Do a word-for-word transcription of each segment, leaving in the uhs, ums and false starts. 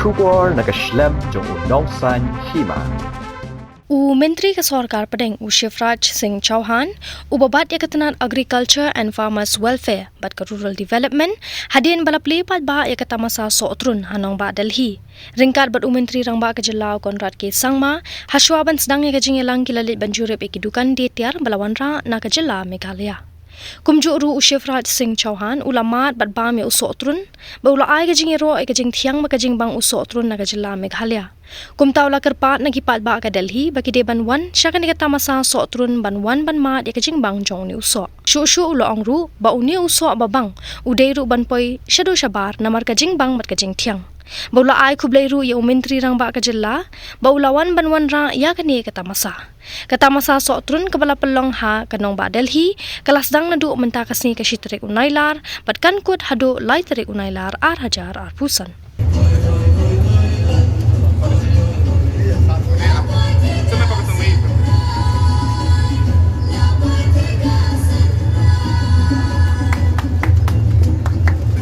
Khubor na ka shlem jong u Nongsaiñ Hima. U Myntri ka Sorkar Pdeng u Shivraj Singh Chauhan uba bat ïa ka tnat Agriculture and Farmers Welfare bad ka Rural Development hadien ba la plie paidbah ïa ka tamasa Sohtrun ha nongbah Delhi. Ryngkat bad u Myntri Rangbah ka Jylla u Conrad K Sangma, hashwa ban sdang ïa ka jingïalang ki la leit ban jurip ïa ki dukan die tiar ba la wanrah na ka jylla Meghalaya. Kumjuh ruh u Shivraj Singh Chauhan u la mad bad bam ïa u Sohtrun, bad u la ai ka jingïaroh ïa ka jingthiang bad ka jingbang u Sohtrun na ka jylla Meghalaya. Kumta u la kyrpad na ki paidbah ka Delhi ba ki dei ban wan sha kane ka tamasa Sohtrun ban wan ban mad ïa ka jingbang jong une u soh. Shuh shuh u la ong ruh ba une u soh ba bang u dei ruh ban poi shaduh shabar namar ka jingbang bad ka jingthiang. Bad u la ai khublei ruh ïa u Myntri Rangbah ka Jylla ba u la wan ban wanrah ïa kane ka tamasa. Ka tamasa Sohtrun kaba la pynlong ha ka nongbah Delhi ka la sdang naduh mynta ka sngi ka shi tarik u Nailar bad kan kut haduh lai tarik u Nailar ar hajar arphew san.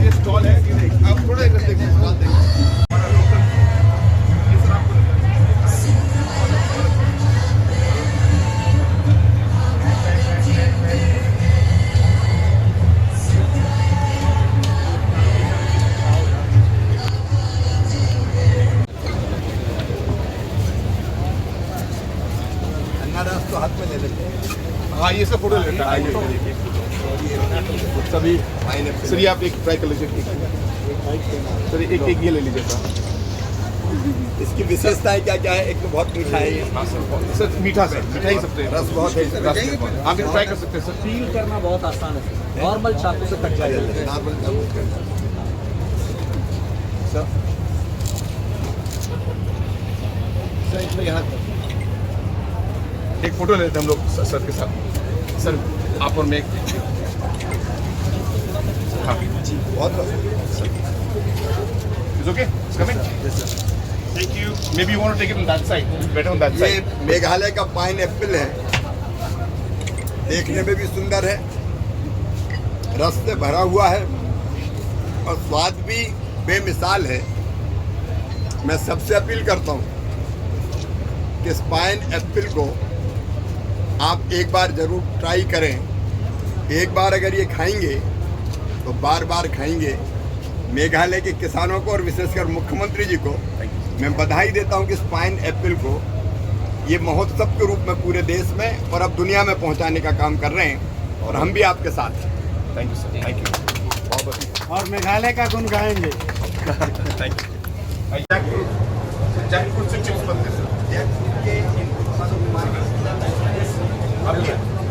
ये स्टॉल है, आप थोड़ा इधर देखिए, स्टॉल देखिए। अनारस तो हाथ में ले लेते हैं। हाँ, ये सब फोटो लेता है। सभी। सर, ये आप एक ट्राई कर लीजिए। सर, एक, एक ये ले लीजिए, सर। इसकी विशेषताएं क्या क्या है? एक तो बहुत मीठा है ये। हाँ, सर, बहुत, सर, मीठा, सर, मीठा ही सबसे। रस बहुत है। रस बहुत। आप एक ट्राई कर सकते हैं, सर। पील करना बहुत आसान है, सर। नॉर्मल चाकू से कट जाएगा। नॉर्मल चाकू से कट जाएगा। सर। सर, इसमें यहाँ एक फोटो लेते हैं हम लोग स-, सर के साथ। सर, आप और मैं। हाँ। बहुत पसंद। It's okay? It's coming? Yes, sir. Thank you. Maybe you want to take it on that side. Better on that ये side. मेघालय का पाइन एप्पल है, देखने में भी सुंदर है, रस से भरा हुआ है और स्वाद भी बेमिसाल है। मैं सबसे अपील करता हूँ कि इस पाइन एप्पल को आप एक बार ज़रूर ट्राई करें। एक बार अगर ये खाएंगे तो बार बार खाएंगे। मेघालय के किसानों को और विशेषकर मुख्यमंत्री जी को मैं बधाई देता हूँ कि इस पाइन एप्पल को ये महोत्सव के रूप में पूरे देश में और अब दुनिया में पहुँचाने का काम कर रहे हैं और हम भी आपके साथ हैं। Thank you, sir. Thank you. बहुत बहुत और मेघालय का गुण गाएंगे। Thank you. जैकफ्रूट, जैकफ्रूट से चिप्स बनते हैं, सर। जैकफ्रूट के अभी,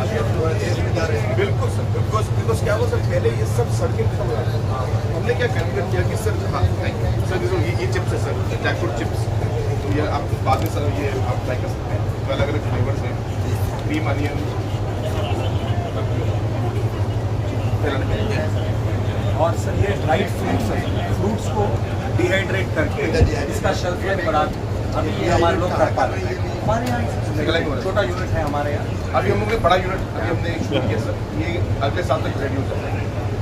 अभी हम थोड़ा टेस्ट में जा रहे हैं। बिल्कुल, सर, बिकॉज, बिकॉज क्या हुआ, सर, पहले ये सब सड़ के खत्म हो रहा था। हमने क्या कैलकुलेट किया कि सर, हाँ, सर, देखो, ये, ये चिप्स है, सर, जैकफ्रूट चिप्स। तो ये आप बाद में, सर, ये आप ट्राई कर सकते हैं, तो अलग-अलग फ्लेवर्स हैं, क्रीम अनियन। और सर, ये ड्राइड फ्रूट्स हैं, फ्रूट्स को डिहाइड्रेट करके इसका शेल्फ लाइफ बढ़ा, अभी ये हमारे लोग कर पा रहे हैं। हमारे यहाँ एक छोटा यूनिट है हमारे यहाँ। अभी हम लोग ने बड़ा यूनिट अभी हमने शुरू किया, सर। ये अगले साल तक रेडी हो जाएगा।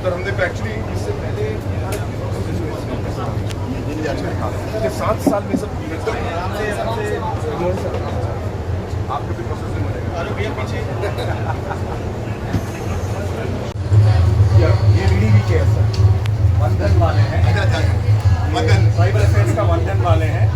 सर, हमने तो एक्चुअली इससे पहले ये सात साल में सब यूनिट आपके भी प्रोसेस में बनेगा। अरे भैया, पीछे। ये, ये रीढ़ी भी है, सर। वंदन वाले हैं। अच्छा, अच्छा, अच्छा। वंदन। ट्राइबल अफेयर्स का वंदन वाले हैं।